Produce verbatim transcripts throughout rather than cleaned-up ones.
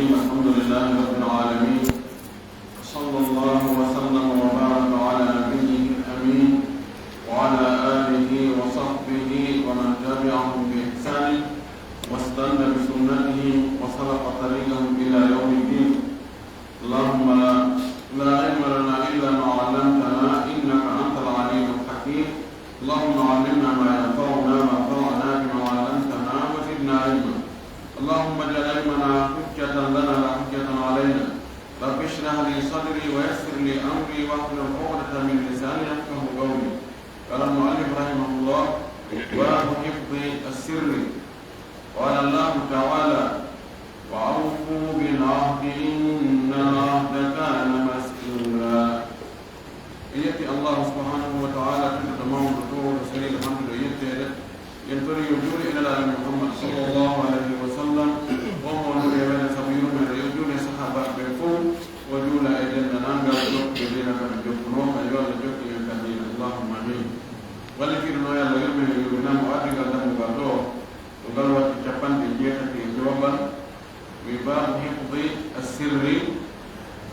الحمد لله رب العالمين. وصلى الله وسلم وبارك على نبيه الأمين وعلى آله وصحبه ومن تبعهم بإحسان واستن بسنته وسلك طريقهم إلى يوم الدين. اللهم لا، لا علم لنا إلا ما علمتنا إنك أنت العليم الحكيم. اللهم علمنا ما ينفعنا وانفعنا بما علمتنا وزدنا علما. اللهم اجعل علمنا حجة لنا لا حجة علينا. رب اشرح لي صدري ويسر لي أمري واحلل عقدة من لساني يفقهوا قولي. قال المؤلف رحمه الله: باب حفظ السر. قال الله تعالى: وأوفوا بالعهد إن العهد كان مسؤولا. En yetti Allahu subhanahu wa ta'ala, tedduɗo mawɗo, toowɗo sariiɗo, handuɗo e yetteede. En tori yo juule e Nelaaɗo Muhammad sallallahu alayhi wa sallam, on mo wondude e meɗen sabu yurmeende, yo juule e sahaabaaɓe ɓen fow, o juula e denndaangal jokkuɓe diina ka ɓe jokkunoo, ka yo Allah jokkin en ka diina. Allahumma amin. Wallitiiɗo no Yalla yurmee, yurminaa mo, addi ngal dambugal ɗoo, ɗo ngal watti cappanɗe jeetati e joobal, wi baabu hifdi assirri,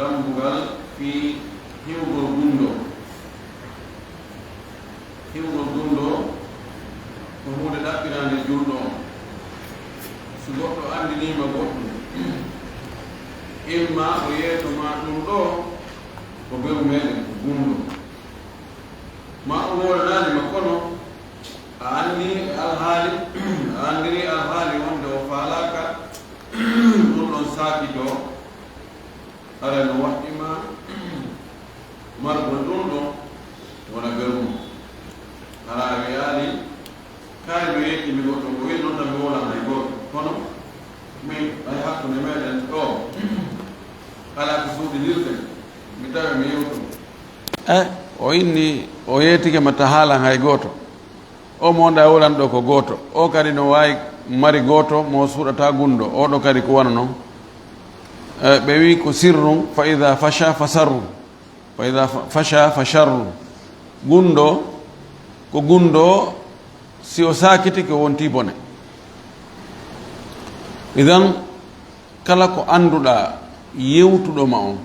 dambugal fii hiwgol gunndoo. Hiwgol gunndoo ko huunde ɗaɓɓiraande juulɗo on. Si goɗɗo anndiniima goɗɗum, imma o yeeto ma ɗum ɗoo ko beru meɗen, ko gunndoo. Ma o woolanaali ma, kono a anndi e alhaali, a anndiri alhaali wonde o faalaaka ɗum ɗon saakitoo, haray no waɗɗi ma margol ɗum ɗon wona beru mum. Hara a wiyaali, kaari mi yetti mi goɗɗo, ko wi'i noon tan mi woolan hay gooto. Kono min, hay hakkunde meɗen ɗoo, alaa ko suuɗinirten, mi tawa mi yewtoo. Eh, o inni, o yeetike ma ta haalan hay gooto. O mo wonɗaa wolanɗo ko gooto. O kadi no waawi mari gooto mo suuɗata gunndoo. Oo ɗoo kadi ko wano non. Eh, ɓe wi'i ko sirrun, fa idaa fasha fa sarrun. Fa idaa fa-, fasha fa sharrun. Gunndoo, ko gunndoo, si o saakitike, o wontii bone. Idan, kala ko annduɗaa yewtuɗo ma on,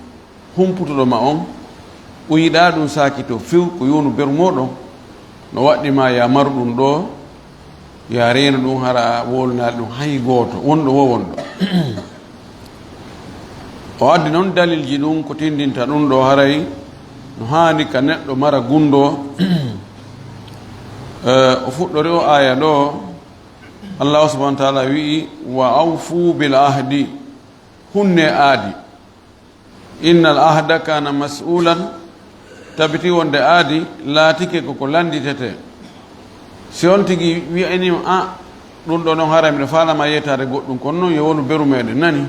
humputuɗo ma on, o yiɗaa ɗum saakitoo few, ko yonu beru mooɗon, no waɗɗi ma yo a maru ɗum ɗoo, yo a reenu ɗum, hara a woolanaali ɗum hay gooto, wonɗo woo wonɗo. O addi noon dalilji ɗum ko tinndinta ɗum ɗoo, haray no haani ka neɗɗo mara gunndoo. Eh, o fuɗɗori o aaya ɗoo, Allahu subhanahu wa ta'ala wi'i: "Wa awfu bil ahdi." Hunnee aadi. "Innal ahda kana mas'ulan." Tabiti wonde aadi laatike ko ko lannditete. Si on tigi wi'aniima, "A, ɗum ɗoo noon haray miɗo faalaa ma yeetaade goɗɗum, kono noon yo wonu beru meɗen, nani?"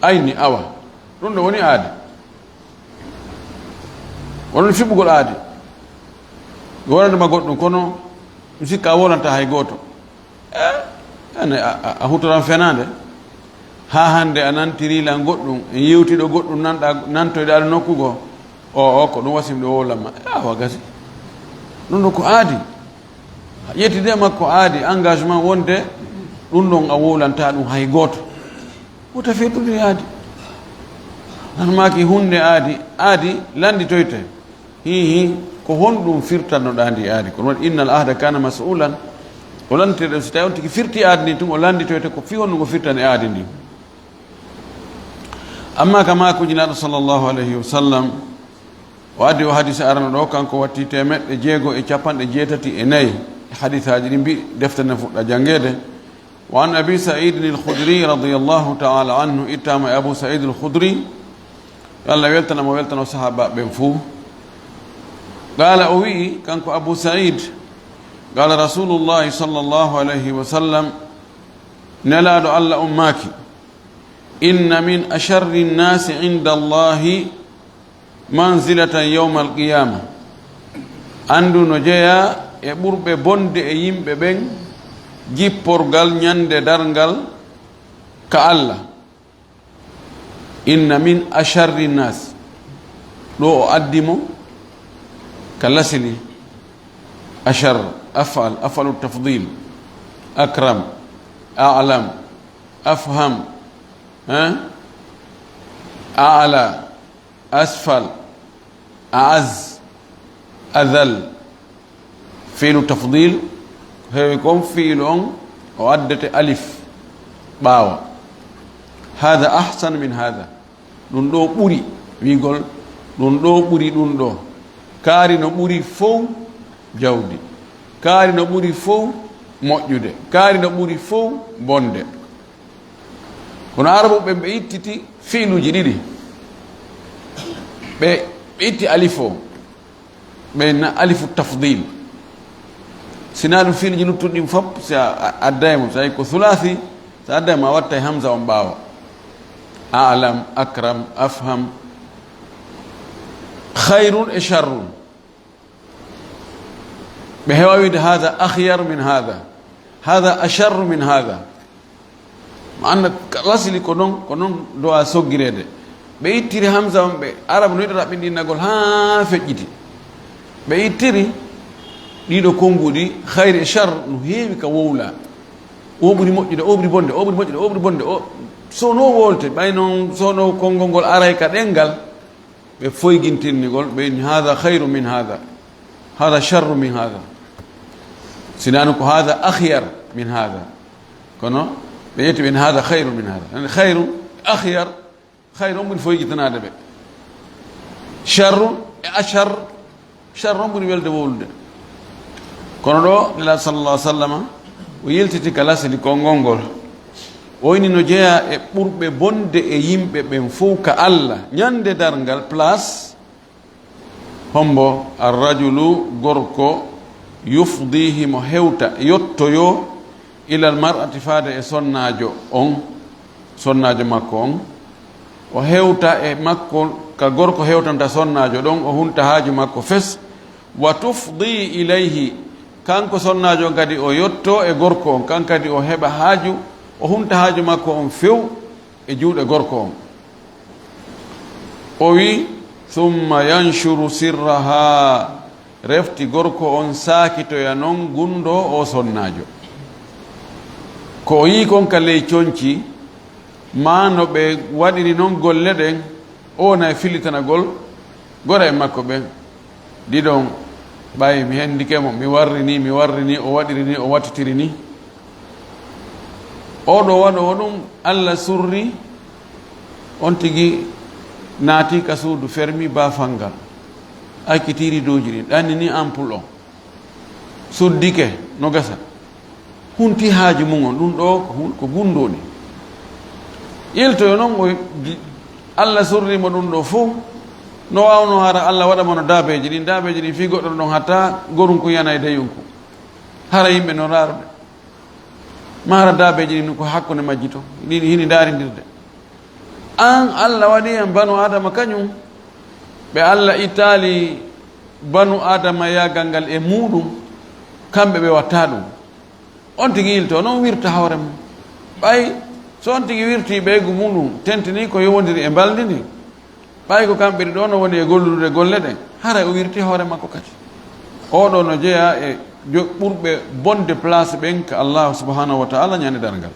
Ayni, awa. Ɗum ɗoo woni aadi. Onon fiɓugol aadi. Mi wonande ma goɗɗum, kono mi sikka a wolanta hay gooto. Eh, ane a, a, a hutoran fenaande. Haa hannde a nantiri lan goɗɗum, en yewtiɗo goɗɗum nanɗa, nantoyɗa ɗo nokku goo. O, o, ko ɗum wasimɗo wowlan ma. Eh, awa gasi. Ɗum ɗo ko aadi. Ƴettide makko aadi, engagement wonde ɗum ɗon a wowlanta ɗum hay gooto. Wota firtude aadi. An maaki hunde aadi, aadi lannditoyte. Hi, hi, ko honɗum firtannoɗaa ndi aadi? Kono waɗi, innal ahda kana mas'ulan. O lannditoyte, so tawi on tigi firti aadi ndi tun, o lannditoyte ko fii honɗum o firtani aadi ndi. Amma ka maakuuji Nulaaɗo sallallahu alayhi wa sallam, o addi o hadiisa arano ɗo, kanko watti teemeɗɗe jeego e capanɗe jeetati e nayi. Hadiisaaji ɗi mbi defte nden fuɗɗa janngeede. Wa an Abi Sa'iidin al-Khudri radiyallahu ta'ala anhu, ittaama e Abu Sa'iid al-Khudri, yo Allah weltana mo, weltano sahaabaaɓe ɓen fuu. Qaala, o wi'i, kanko Abu Sa'iid, qaala Rasuulullaahi sallallahu alayhi wa sallam, Nelaaɗo Allah on maaki, inna min asharri nnaasi inda Allaahi manzilatan yawmal qiyaama. Anndu no jeyaa e ɓurɓe bonde e yimɓe ɓen jipporgal ñande darngal ka Allah. Inna min asharri nnaas. Ɗo o addi mo ka lasili. Ashar, af'al, af'alu tafdil. Akram, a'lam, afham, eh? A'la, asfal, a'az, adhal. Fiilu tafdil, heewi kon fiilu on o addete alif ɓaawo. Hadha ahsan min hadha. Ɗum ɗo ɓuri, wiigol ɗum ɗo ɓuri ɗum ɗo. Kaari no ɓuri fow jawdi. Kaari no ɓuri fow moƴƴude. Kaari no ɓuri fow bonde. Kono Arabu ɓen ɓe ittiti fiiluuji ɗiɗi. Ɓe, ɓe itti alif o, ɓe na alifu tafdil. Sinaa ɗum fiiluuji luttuɗi ɗin fof, si a, a adday mo, so tawi ko thulathi, so adday mo, a wattay hamza on ɓaawo. A'lam, akram, afham. Khayrun e sharrun. Ɓe heewa wiide, "Hada akhyar min hada, hada asharru min hada." Mo annda ka lasili ko non, ko non dowa soggireede. Ɓe ittiri hamza on, ɓe Arabu no yiɗata ɓinɗinnagol haa feƴƴiti. Ɓe ittiri ɗiɗo konnguɗi, khayr e shar, no heewi ka wowla. O ɓuri moƴƴude, o ɓuri bonde, o ɓuri moƴƴude, o ɓuri bonde. O, so no wolte, ɓay non so no konngol ngol aray ka ɗenngal, ɓe foygintinni ngol, ɓe inni, "Hada khayru min hada, hada sharru min hada." Sinano ko hada akhyar min hada. Kono ɓe ƴetti ɓe inni, "Hada khayru min hada." Nani khayru, akhyar, khayru on ɓuri foygitanaade ɓe. Sharru e ashar, sharru on ɓuri welde wowlude. Kono ɗo, Nela sallallahu alaihi wasallam, o yiltiti ka lasili konngol ngol. O inni no jeyaa e ɓurɓe bonde e yimɓe ɓen fow ka Allah, ñande darngal, place, hombo, "Ar-rajulu, gorko, yufdi, himo hewta, yottoyo, ilal mar'ati, faade e sonnaajo on, sonnaajo makko on. O hewta e makko, ka gorko hewtanta sonnaajo ɗon, o hunta haaju makko fes. Wa tufdi ilayhi, kanko sonnaajo on kadi o yotto e gorko on, kan kadi o heɓa haaju, o hunta haaju makko on few e juuɗe gorko on." O wi, "Thumma yanshuru sirraha." Refti gorko on saakitoya non gunndoo o sonnaajo. Ko o yii kon ka ley conci, maa no ɓe waɗiri non golle ɗen, o wona e fillitanagol gora e makko ɓen. Ɗiɗon, ɓay mi hendike mo, mi warri ni, mi warri ni, o waɗiri ni, o wattitiri ni. Oɗo waɗoowo ɗum, Allah surri, on tigi naati ka suudu fermi baafal ngal, acciti ridooji ɗin, ɗannini ampoule on, suddike no gasa, hunti haaju mum on, ɗum ɗo ko hun-, ko gunndoo ni. Yiltoyo non o di-, Allah surri mo ɗum ɗo fow, no waawno hara Allah waɗa mo no daabeeji ɗin, daabeeji ɗin fii goɗɗo ɗon hatta gorunku yana e deyunku, hara yimɓe no raarude. Maara daabeeji ɗin ko hakkunde majji to, ɗin hini ndaarindirde. An, Allah waɗi en banu Adama kañum, ɓe Allah ittaali banu Adama yaagal ngal e muuɗum, kamɓe ɓe watta ɗum. On tigi yilto, non wirta hoore mum. Ɓay so on tigi wirti ɓeygu muuɗum, tentini ko yowondiri e mbalndi ndi. Ɓay ko kamɓe ɗiɗo no woni e gollude golle ɗen, haray o wirti hoore makko kadi. Oɗo no jeyaa e jo-, ɓurɓe bonde place ɓen ka Allah subhanahu wa ta'ala ñande darngal.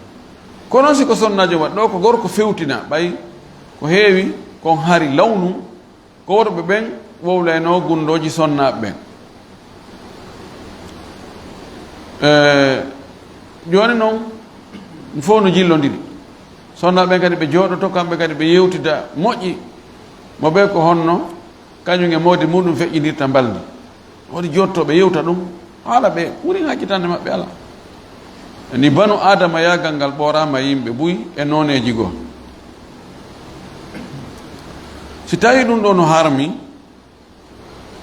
Kono si ko sonnaajo waɗi ɗo, ko gorko fewtina, ɓay ko heewi kon hari lawnu, ko worɓe ɓen wowlaynoo gunndooji sonnaaɓe ɓen. E, jooni non, ɗum fof no jillondiri. Sonnaaɓe ɓen kadi ɓe jooɗoto, kamɓe kadi ɓe yewtida moƴƴi. Mo ɓe ko honno kañum e moodi muɗum feƴƴinirta mbalndi. Waɗi jooɗto ɓe yewta ɗum, haala ɓe ɓuri ŋaccitande maɓɓe alaa. Ni banu Adama yaagal ngal ɓooraama yimɓe buy e nooneeji goo. Si tawii ɗum ɗo no harmi,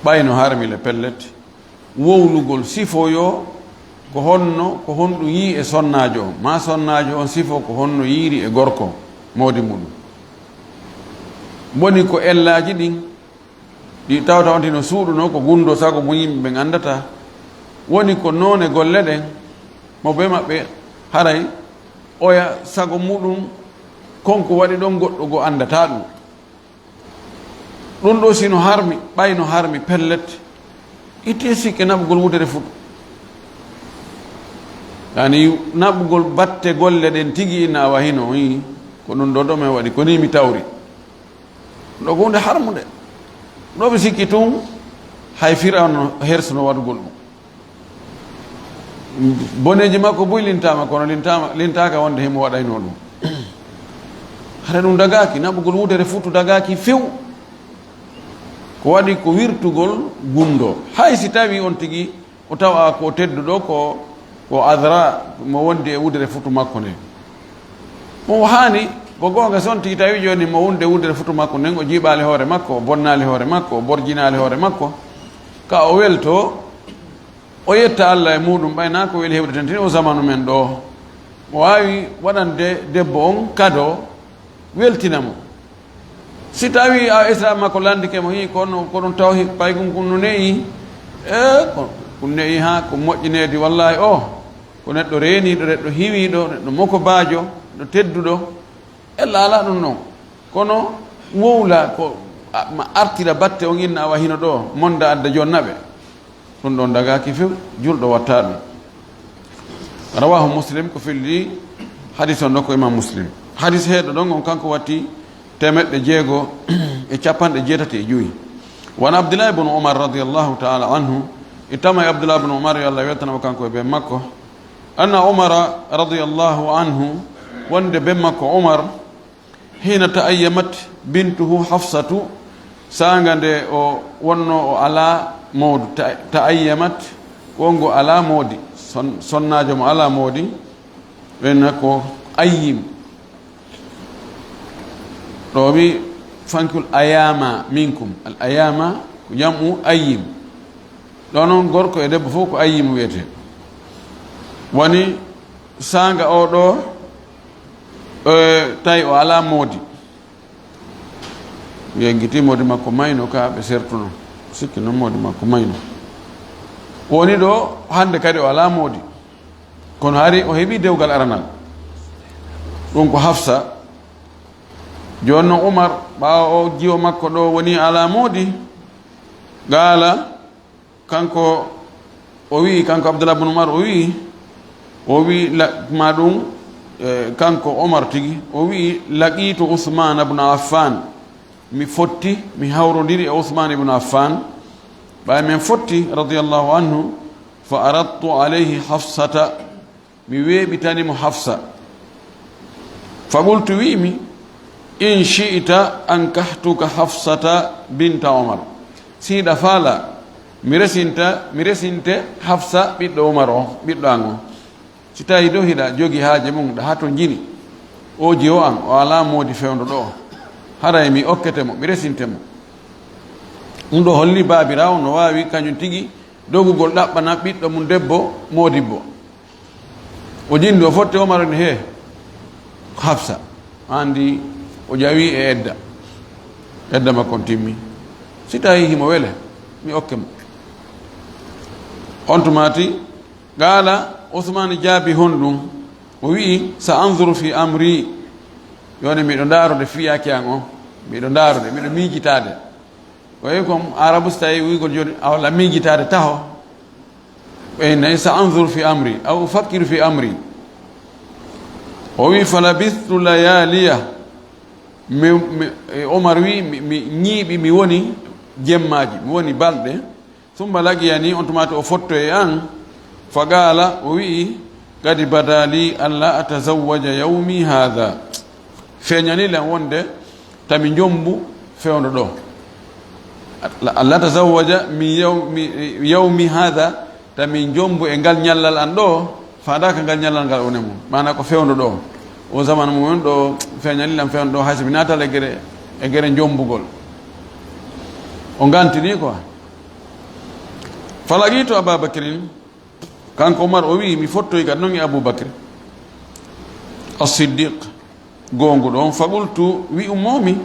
ɓay no harmi le pellet, wowlugol sifoyo ko honno, ko honɗum yii e sonnaajo on, maa sonnaajo on sifo ko honno yiiri e gorko moodi muɗum. Woni ko ellaaji ɗin ɗi tawata on tino suuɗuno ko gunndoo sago mo yimɓe ɓen anndata. Woni ko noone golle ɗen, mo bee maɓɓe haray oya sago muɗum, kon ko waɗi ɗon goɗɗo goo anndataa ɗum. Ɗum ɗoo si no harmi, ɓay no harmi pellet, ittee sikke naɓugol wudere fuɗo. Yani naɓugol batte golle ɗen tigi ina awa hino, ii, ko ɗum ɗoo ɗo men waɗi, ko nii mi tawri. Ɗo ko huunde harmunde. Ɗo ɓe sikki tun hay Firawna no hersuno waɗugol ɗum. Boneeji makko buy lintaama, kono lintaama, lintaaka wonde himo waɗaynoo ɗum. Hara ɗum dagaaki, naɓugol wudere futu dagaaki few. Ko waɗi ko wirtugol gumdo. Hay si tawii on tigi o tawa ko tedduɗo, ko, ko adra mo wondi e wudere futu makko nden. Mo haani, ko goonga, so on tigi tawi jooni mo wondi e wudere futu makko nden, o jiiɓaali hoore makko, o bonnaali hoore makko, o borjinaali hoore makko, ka o welto, o yetta Alla e muɗum, ɓay na ko weli heɓde tan tini o zamanu men ɗo. O waawi waɗande debbo on kado, weltina mo. Si tawi a Isra makko landike mo, hii kono ko ɗum taw hi-, paygum kun no ne'i, e ko, kun ne'i ha ko moƴƴineedi, wallahi o ko neɗɗo reeniiɗo, neɗɗo hiwiiɗo, neɗɗo moko baajo, neɗɗo tedduɗo. Ella ala ɗum noon. Kono wowla ko a, ma artira batte on inna awa hino ɗo, monda adda jonna ɓe. Ɗum ɗon dagaaki few, julɗo watta ɗum. Rawahu Muslim, ko filli hadis on ɗo ko Imam Muslim. Hadis heeɗo ɗon on kanko watti teemeɗɗe jeego e capanɗe jeetati e jowi. Wan Abdullah ibn Umar radiyallahu ta'ala anhu, ittama e Abdullah ibn Umar, yo Allah weltana mo kanko e ben makko. Anna Umara radiyallahu anhu, wonde ben makko Umar, hina ta'ayyamat bintuhu Hafsatu, saanga nde o wonno o ala moodu, ta-, ta'ayyamat, ko ngo ala moodi, son-, sonnaajo mo ala moodi, ɓen ko ayyim. Ɗo wi fankul ayama minkum, al ayama ko jam'u ayyim. Ɗo noon gorko e debbo fof ko ayyimu wiyetee. Woni saanga o ɗo, e, tawi o alaa moodi. Yeggiti moodi makko mayno ka ɓe sertuno. Sikki noon moodi makko mayno. Woni ɗo hannde kadi o alaa moodi. Kono hari o heɓi dewgal aranal. Ɗum ko Hafsa. Jooni noon Umar, ɓaawo o jiwo makko ɗo woni alaa moodi, gaala, kanko o wi'i, kanko Abdullah ibn Umar o wi'i, o wi'i la-, ma ɗum, eh, kanko Umar tigi, o wi'i, "Laqitu Usman ibn Affan." Mi fotti, mi hawrondiri e Usman ibn Affan. Ɓay men fotti, radiyallahu anhu, fa aradtu alayhi Hafsata. Mi weeɓitani mo Hafsa. Fa qultu, wi'imi, "In shi'ta ankahtuka Hafsata binta Umar." Si hiɗa faala, mi resinta, mi resinte Hafsa ɓiɗɗo Umar o, ɓiɗɗo an o. Si tawi ɗo hiɗa jogi haaje mum, ɗa hato jini, o jiwo an, o alaa moodi fewndo ɗo. Haray mi okkete mo, mi resinte mo. Ɗum ɗo holli baabiraawo no waawi kañum tigi dogugol ɗaɓɓana ɓiɗɗo mum debbo moodibbo. O jinndi, o fotti Omar ni, "He, ko Hafsa." Anndi o ƴawi e edda. Edda makko on timmi. Si tawi himo wele, mi okke mo. On tumaati, qaala, Usmaan jaabi honɗum. O wi'i, "Sa anzuru fi amri." Yoni miɗo ndaarude fiyaake an on. Miɗo ndaarude, miɗo miijitaade. Ko e kon Arabu so tawi wi'ugol jooni, a walla miijitaade taho. Ɓe nayi, "Sa anzur fi amri, aw ufakkiru fi amri." O wi'i, "Falabistu layaliya." Mi, mi, e Omar wi'i, mi, mi ñiiɓi, mi woni jemmaaji, mi woni balɗe. Summa laqiyani, on tumaati o fotto e an. Fa qaala, o wi'i, "Qad bada li alla atazawwaja yawmi hadha." Feeñani lan wonde tami njombu fewndo ɗo. Alla, alla tazawwaja min yaw-, mi, yawmi hadha, tami njombu e ngal ñallal an ɗo, faadaaka ngal ñallal ngal woni mum. Maana ko fewndo ɗo. O zaman mum ɗo feeñani lan fewndo ɗo, hay so mi naatal e gere, e gere njombugol. O ngantini quoi. Falaqitu Aba Bakrin, kanko Omar o wi'i, mi fottoyi kadi non e Abu Bakr As-Siddiq, goonguɗo on. Fa qultu, wi'umoomi,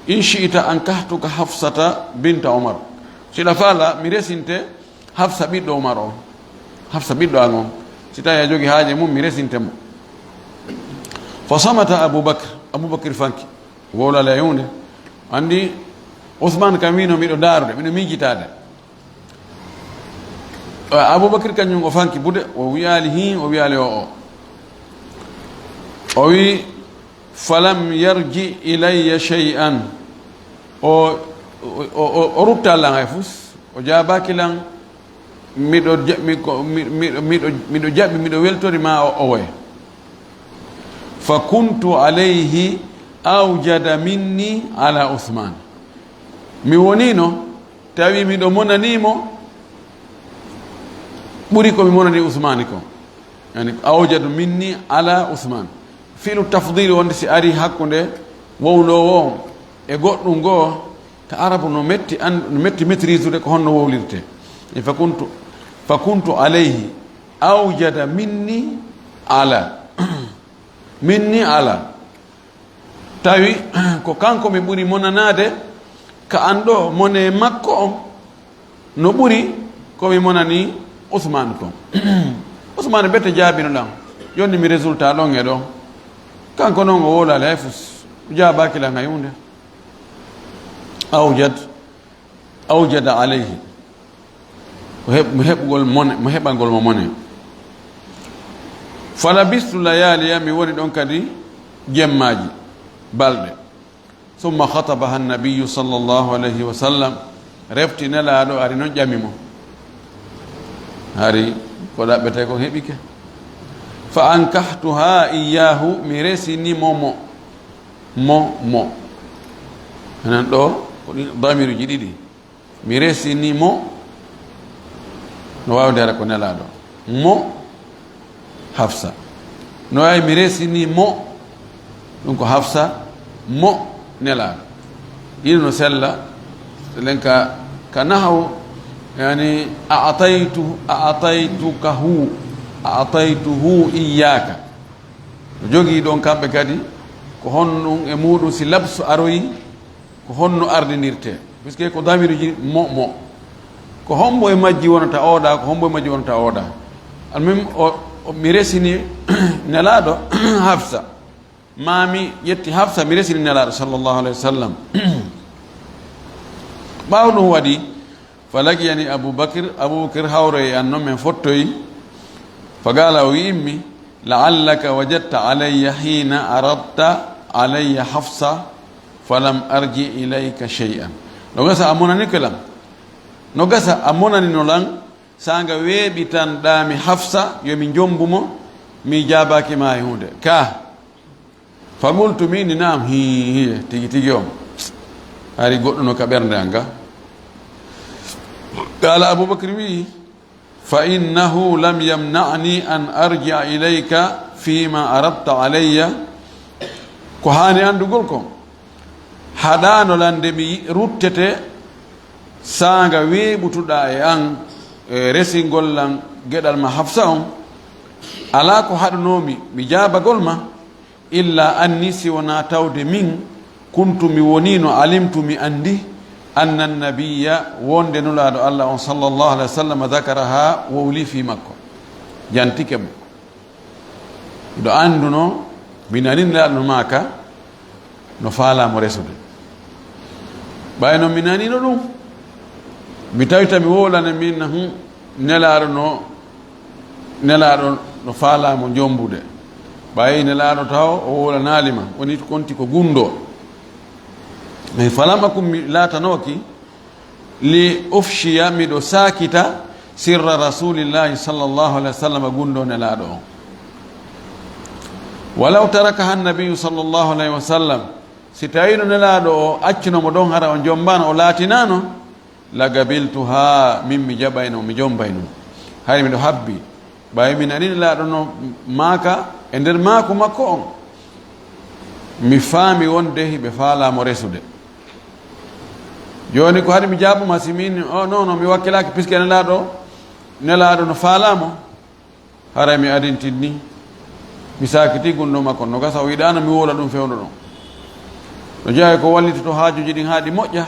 "In shi'ta ankahtuka Hafsata binta Omar." Si ɗa faala, mi resinte Hafsa ɓiɗɗo Omar on. Hafsa ɓiɗɗo an on. Si tawi a jogi haaje mum, mi resinte mo. Fa samata Abu Bakr, Abu Bakr fanki. Wowlali e huunde. Anndi Usmaan kam wi'no miɗo ndaarude, miɗo miijitaade. Abubakar kañum o fanki bude, o wi'aali hii, o wi'aali o, o. O wi'i, "Falam yarji ilayya shay'an." O, o, o, o, o ruttaa lan hay fus, o jaabaaki lan, miɗo ja-, mi-, ko, mi-, miɗo, miɗo, miɗo jaɓi, miɗo weltori ma o, o woye. Fa kuntu alayhi awjada minni ala Usman. Mi wonino, tawi miɗo monani mo, ɓuri ko mi monani Usmani ko. Yani, awjadu minni ala Usman. Fi'lu tafdil wonde si ari hakkunde wowloowo on e goɗɗum goo, ka arabu no metti an-, no metti maîtriser ko honno wowlirte. E fa kuntu, fa kuntu alayhi awjada minni ala. Minni ala. Tawi ko kanko mi ɓuri monanaade ka an ɗo, mone makko on no ɓuri ko mi monani Usmaanu kon. Usmaanu bete jaabino lan, yonni mi résultat ɗon e ɗon. Kanko non o wowlaali hay fus, o jaabaaki lan hay huunde. Awjad, awjada alayhi. Ko heɓ-, mo heɓugol mone, mo heɓangol mo mone. Falabistu layaliya, mi woni ɗon kadi jemmaaji, balɗe. Summa khatabaha nabiyyu sallallahu alayhi wa sallam, refti Nelaaɗo ari non ƴami mo. Hari ko ɗaɓɓete kon heɓike. Fa ankahtuha iyyahu, mi resini mo mo. Mo, mo. Enen ɗo, ko ɗin damiruji ɗiɗi. Mi resini mo, no waawde hara ko Nelaaɗo. Mo, Hafsa. No waawi mi resini mo, ɗum ko Hafsa, mo, Nelaaɗo. Ina no sella, len ka, ka nahawu, yani, a'ataytu, a'ataytukahu, a'ataytuhu iyyaka. No jogii ɗon kamɓe kadi, ko honɗum e muɗum si labsu aroyi, ko honno ardinirte? Puisque ko damiruji mo, mo. Ko hombo e majji wonata oɗa, ko hombo e majji wonata oɗa. Almuhim, o, o, mi resini Nelaaɗo Hafsa. Ma mi ƴetti Hafsa, mi resini Nelaaɗo sallallahu alayhi wa sallam. Ɓaawo ɗum waɗi, falaqiyani Abu Bakr, Abu Bakr hawroyi e an non, men fottoyi. Faqala, o wi'immi, la'allaka wajadta alayya hina aradta alayya Hafsa, falam arji ilayka shay'an. No gasa a monani ko lan. No gasa a monani no lan, sanga weeɓitanɗaa mi Hafsa, yo mi jombu mo, mi jaabaaki ma e huunde. Ka, faqultu, mi inni, naam, hii, hiye, tigi tigi on. Hari goɗɗo no ka ɓernde an ga. Qala Abu Bakr wi'i, fa innahu lam yamna'ni an arji'a ilayka fima aradta alayya. Ko haani anndugol ko, haɗaano lan nde mi ruttete saanga weeɓutuɗaa e an, e resingol lan geɗal ma Hafsa on. Alaa ko haɗunoomi mi jaabagol ma, illa anni, si wonaa tawde min, kuntu, mi woniino, alimtu, mi anndi, anna nabiyya, wonde Nulaaɗo Allah on, sallallahu alayhi wa sallam, dakaraha, wowli fii makko, jantike mo. Miɗo annduno, mi nani Nelaaɗo no maaka, no faalaa mo resude. Ɓay no mi nanino ɗum, mi tawita mi wowlane min, hum, Nelaaɗo no, Nelaaɗo no faalaa mo jombude. Ɓay Nelaaɗo taw o wowlanaali ma, woni konti ko gundo. Mais falam akun, mi laatanooki, li ufshiya, miɗo saakita, sirra Rasulillahi sallallahu alayhi wa sallam, gundo Nelaaɗo on. Walaw tarakaha Nabiyyu sallallahu alayhi wa sallam, si tawino Nelaaɗo o accuno mo ɗon, hara o jombaano, o laatinaano, la gabiltuha, min mi jaɓayno, mi jombayno. Hari miɗo habbi, ɓay mi nani Nelaaɗo no maaka e nder maaku makko on, mi faami wonde hiɓe faalaa mo resude. Jooni ko haɗi mi jaabuma, si min, o, non, non, mi wakkilaaki, puisque Nelaaɗo, Nelaaɗo no faalaa mo, haray mi adintin ni, mi saakiti gundo makko, no gasa o yiɗaano mi wowla ɗum fewndo ɗon. No jeyaa ko wallitoto haajuuji ɗin haa ɗi moƴƴa,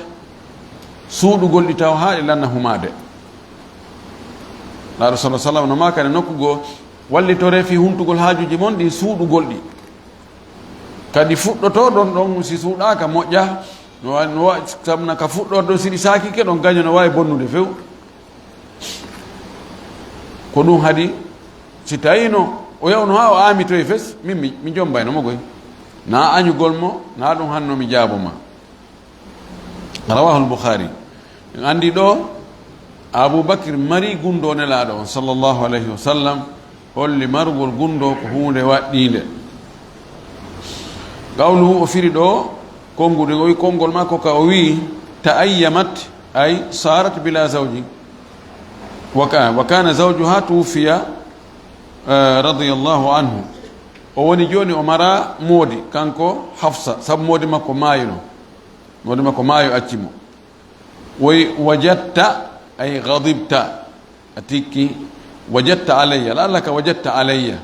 suuɗugol ɗi taw haa ɗi lanna humaade. Nelaaɗo sallallahu alayhi wa sallam no maakani nokku goo, wallitore fii huntugol haajuuji mon ɗin suuɗugol ɗi. Kadi fuɗɗotoo ɗon ɗon, si suuɗaaka moƴƴa, no wa-, no wa-, sabu na ka fuɗɗorde ɗon, si ɗi saakike ɗon, gaño no waawi bonnude few. Ko ɗum haɗi, si tawino o yawno haa o aamitoyi fes, min mi, mi jombayno mo goy. Naa añugol mo, naa ɗum hanno mi jaabo ma. Rawahu al-Bukhari. En anndi ɗo, Abu Bakr mari gunndoo Nelaaɗo on, sallallahu alayhi wa sallam, holli marugol gunndoo ko huunde waɗɗiinde. Qawluhu, o firi ɗo, konnguɗi o wi konngol makko ka o wi, ta'ayyamat, ay sarat bila zawji. Wa ka-, wa kana zawjuha tuwuffiya, eh, radiyallahu anhu. O woni jooni o mara moodi, kanko Hafsa, sabu moodi makko maayino. Moodi makko maayo acci mo. Woy, wajadta, ay gadibta. A tikki, wajadta alayya. La'allaka wajadta alayya.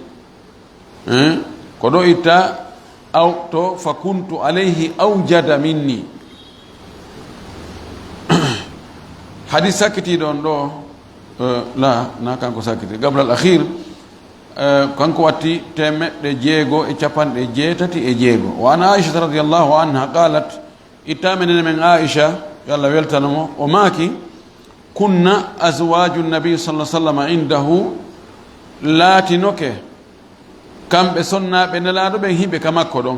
Eh? Ko ɗo itta, aw to, fa kuntu alayhi awjada minni. Hadis sakkitiiɗo on ɗo, eh, la, na kanko sakkiti. Qabla al akhir, eh, kanko watti temeɗɗe jeego e capanɗe jeetati e jeego. Wa an Aisha radiyallahu anha qalat, ittaama nene men Aisha, yo Allah weltano mo, o maaki, kunna azwaju nabi sallallahu alaihi wasallam indahu, laatinoke kamɓe sonnaaɓe Nelaaɗo ɓen hiɓe ka makko ɗon.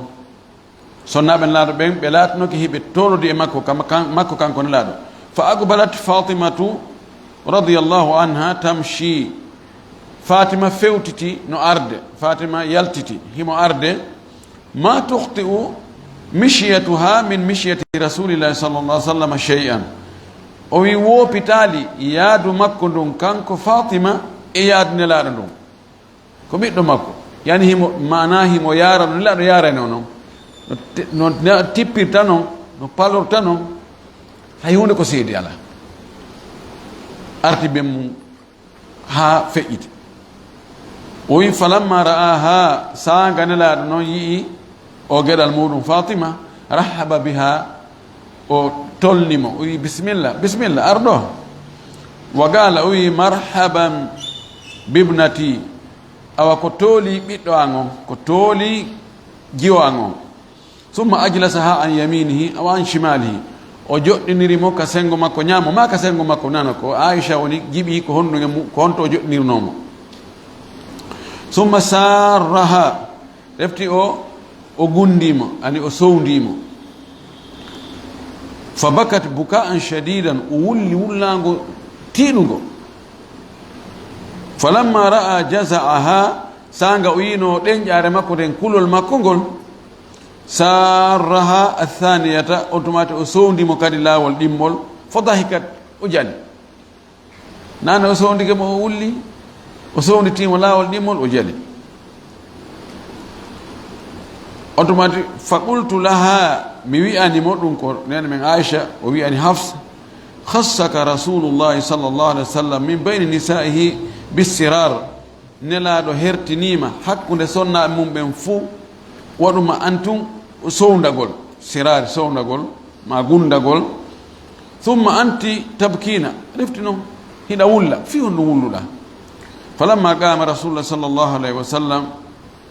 Sonnaaɓe Nelaaɗo ɓen, ɓe laatinoke hiɓe toolodi e makko, ka-, kan-, makko kanko Nelaaɗo. Fa aqbalat Fatimatu radiyallahu anha tamshi. Fatima fewtiti no arde. Fatima yaltiti, himo arde. Ma tukhti'u mishyatuha min mishyati Rasulillahi sallallahu alaihi wasallam shay'an. O wi woopitaali yaadu makko ndun, kanko Fatima, e yaadu Nelaaɗo ndun. Ko ɓiɗɗo makko. Yani himo, maana himo yaarano, Nelaaɗo yaarano non. No te-, no ne-, tippirta non, no palorta non. Hay huunde ko seedi alaa. Arti ben mum haa feƴƴiti. O wi, falamma ra'aha, saanga Nelaaɗo non yi'i o geɗal muɗum Fatima, rahaba biha, o tolni mo, o wi, bismillah, bismillah, ar ɗo. Wa qala, o wi, marhaban bibnati, awa ko tooli ɓiɗɗo an on, ko tooli jiwo an on. Summa ajlasaha an yaminihi aw an shimalihi. O joɗɗiniri mo ka sengo makko ñaamo, ma ka sengo makko nano. Ko Aisha woni jiɓi ko honɗun e mu-, ko honto o joɗɗinirnoo mo. Summa sarraha. Refti o, o gundi mo, ani o sowndi mo. Fa bakat buka'an shadidan, o wulli wullaango tiiɗungo. Falamma ra'a jaza'aha, saanga o yiino ɗenƴaare makko nden, kulol makko ngol, sarraha athaniyata, on tuma o sowndi mo kadi laawol ɗimmol, fa dahikat, o jali. Nane o sowndike mo, o wulli, o sownditi mo laawol ɗimmol, o jali. On tuma, fa qultu laha, mi wi'ani mo, ɗum ko nene men Aisha, o wi'ani Hafsa, khassaka Rasulullahi sallallahu alaihi wasallam min bayni nisaihi bissirar. Nelaaɗo hertiniima hakkunde sonnaaɓe mum ɓen fuu, waɗuma an tun sowndagol, siraari sowndagol, ma gundagol. Summa anti tabkina, refti non, hiɗa wulla, fii honɗum wulluɗaa? Falamma qama Rasulullah sallallahu alaihi wasallam,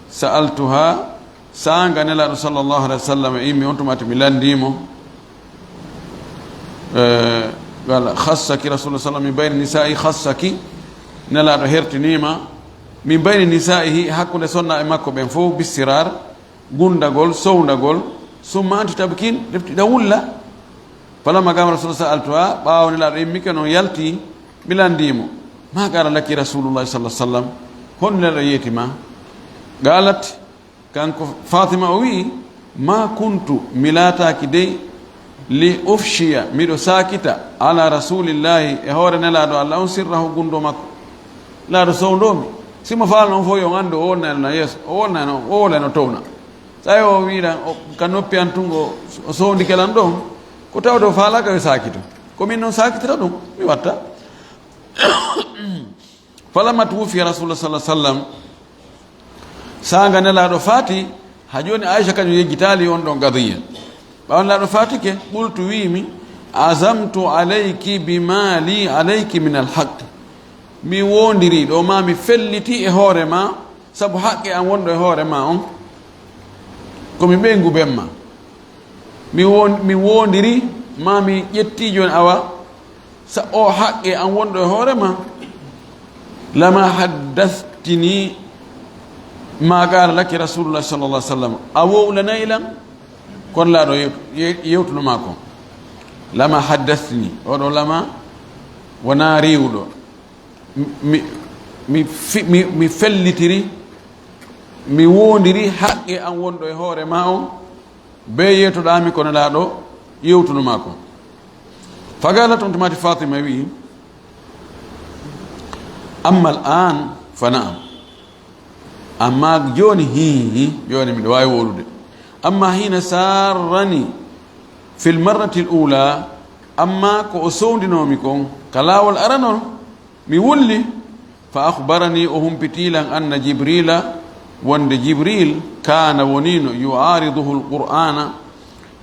sa'altuha, saanga Nelaaɗo sallallahu alaihi wasallam immi, on tuma mi lanndii mo. Eh, qala, khassaki Rasulullah sallallahu alaihi wasallam min bayni nisa'i, khassaki, Nelaaɗo hertiniima, min bayni nisa'ihi, hakkunde sonnaaɓe makko ɓen fof, bissirar, gundagol, sowndagol, summa anti tabkin, refti hiɗa wulla. Falamma qama Rasulullah sa'altuha, ɓaawo Nelaaɗo immike non yalti, mi lanndii mo. Ma qala laki Rasulullah sallallahu alaihi wasallam, honno Nelaaɗo yeeti ma? Qalat, kanko Fatima o wi'i, ma kuntu, mi laataaki dey, li ufshiya, miɗo saakita, ala Rasulillahi, e hoore Nelaaɗo Allah on, sirrahu, gundo makko. Nelaaɗo sowndoo mi. Si mo faalno on fof yo on anndu, o wonnayno yeeso, o wonnayno, o wollayno towna. Tawi o wiɗan, o, ka noppi an tun o, o sowndike lan ɗon, ko tawde o faalaaka yo saakito. Ko min non saakitata ɗum, mi watta. Falamma tuwuffiya Rasulullah sallallahu alaihi wasallam, saanga Nelaaɗo faati, ha jooni Aisha kañum yejjitaali on ɗon qadiya. Ɓaawo Nelaaɗo faatike, qultu wiimi, azamtu alayki bima li alayki min alhaq. Mi wondiri ɗo ma, mi felliti e hoore ma, sabu haqqe an wonɗo e hoore ma on, ko mi ɓeyngu ben ma. Mi won-, mi wondiri ma, mi ƴetti jooni awa, sa o haqqe an wonɗo e hoore ma, lama haddathti ni ma qala laki Rasulullah sallallahu alaihi wasallam. A wowlanay lan, kono Nelaaɗo yew-, ye-, yewtuno ma ko. Lama haddasni, oɗo lama wonaa riiwɗo. Mi, mi, fi- mi, mi fellitiri, mi woondiri haqqe an wonɗo e hoore ma on, be yeetoɗaami ko Nelaaɗo yewtuno ma ko. Fagalat on tumati Fatima wi'i, amma al an fa na'am. Amma jooni, hii, jooni miɗo waawi wowlude. Amma hina sarrani fil marratil ula, amma ko o sowndinoomi kon ka laawol aranol, mi wulli, fa akhbarani, o humpitiilan, anna Jibrila, wonde Jibril, kana wonino, yu'ariduhu alqur'ana,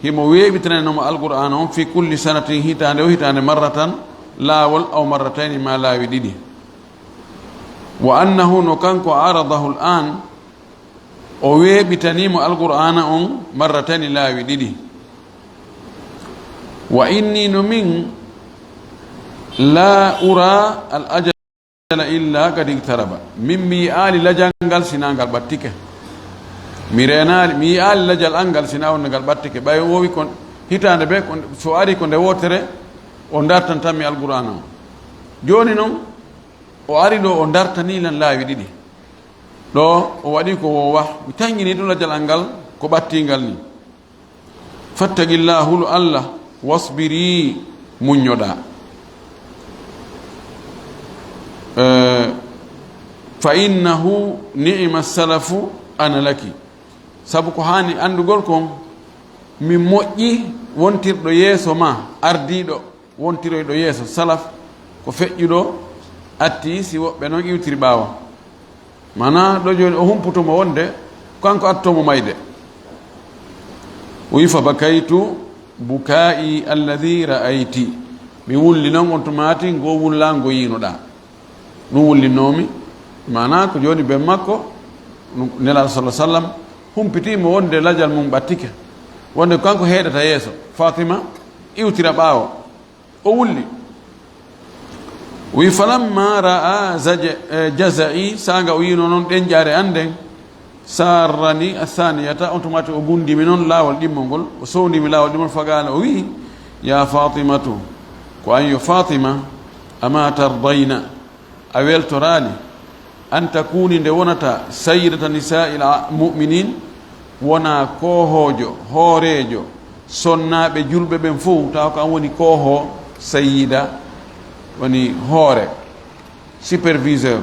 himo weeɓitananomo alqur'ana on, fi kulli sanatin, hitaande o hitaande, marratan, laawol, aw marratayni, ma laawi ɗiɗi. Wa annahu, no kanko, aradahu al an, o weeɓitanimo alqur'ana on marratani, laawi ɗiɗi. Wa inni, no min, la ura al ajala illa kad iqtaraba, min mi yi'aali lajal ngal sina ngal ɓattike. Mi reenaali, mi yi'aali lajal an ngal sina wonde ngal ɓattike, ɓay o wowi kon hitaande be kon, so ari ko nde wootere o dartantammi alqur'ana on. Jooni non o ari ɗo o dartani lan laawi ɗiɗi. Ɗo o waɗi ko woowa, mi taŋŋini ɗum lajal an ngal ko ɓattingal ni. Fattaqillah, hulu Allah, wasbiri, muññoɗa. Eh, fa innahu ni'ma salafu ana laki. Sabu ko haani anndugol kon, mi moƴƴi wontirɗo yeeso ma, ardiiɗo wontiroyɗo yeeso, salaf, ko feƴƴuɗo, atti si woɓɓe non iwtiri ɓaawo. Mana ɗo jooni o humputo mo wonde kanko atto mo mayde. O wi, fa bakaytu buka'i alladhi ra'ayti. Mi wulli non on tumaati ngo wulla ngo yiinoɗa. Ɗum wullinnoomi. Mana ko jooni ben makko, ɗum Nelaaɗo sallallahu alaihi wasallam humpiti mo wonde lajal mum ɓattike. Wonde kanko heeɗata yeeso. Fatima iwtira ɓaawo. O wulli. Wi, falamma ra'a zaja-, eh, jaza'i, sanga o yino non ɗenƴaare an nden, sarrani athaniyata, on tumati o gundimi non laawol ɗimmol ngol, o sowndimi laawol ɗimmol, fagala o wi, ya Fatimatu, ko an yo Fatima, ama tardayna, a weltoraali, an takuni, nde wonata, sayyidata nisa'il a-, mu'minin, wona koohoojo, hooreejo, sonnaaɓe julɓe ɓen fow, tawa ko an woni koohoo, sayyida, woni hoore, superviseur,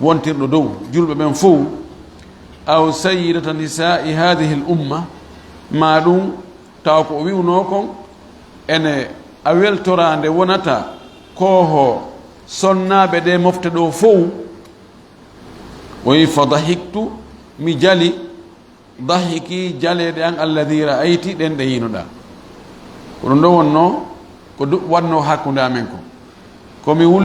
wontirɗo dow julɓe ɓen fow, aw sayyidata nisa'i hadhihi al umma, ma ɗum tawa ko o wi'unoo kon, ene a weltoraa nde wonata koohoo sonnaaɓe ɗe mofte ɗo fow. O wi, fa dahiktu, mi jali, dahiki, jaleeɗe an, alladhi ra'ayti, ɗen ɗe yiinoɗaa. Ko ɗum ɗo wonnoo, ko du-, wannoo hakkunde amen ko. Ko mi wul-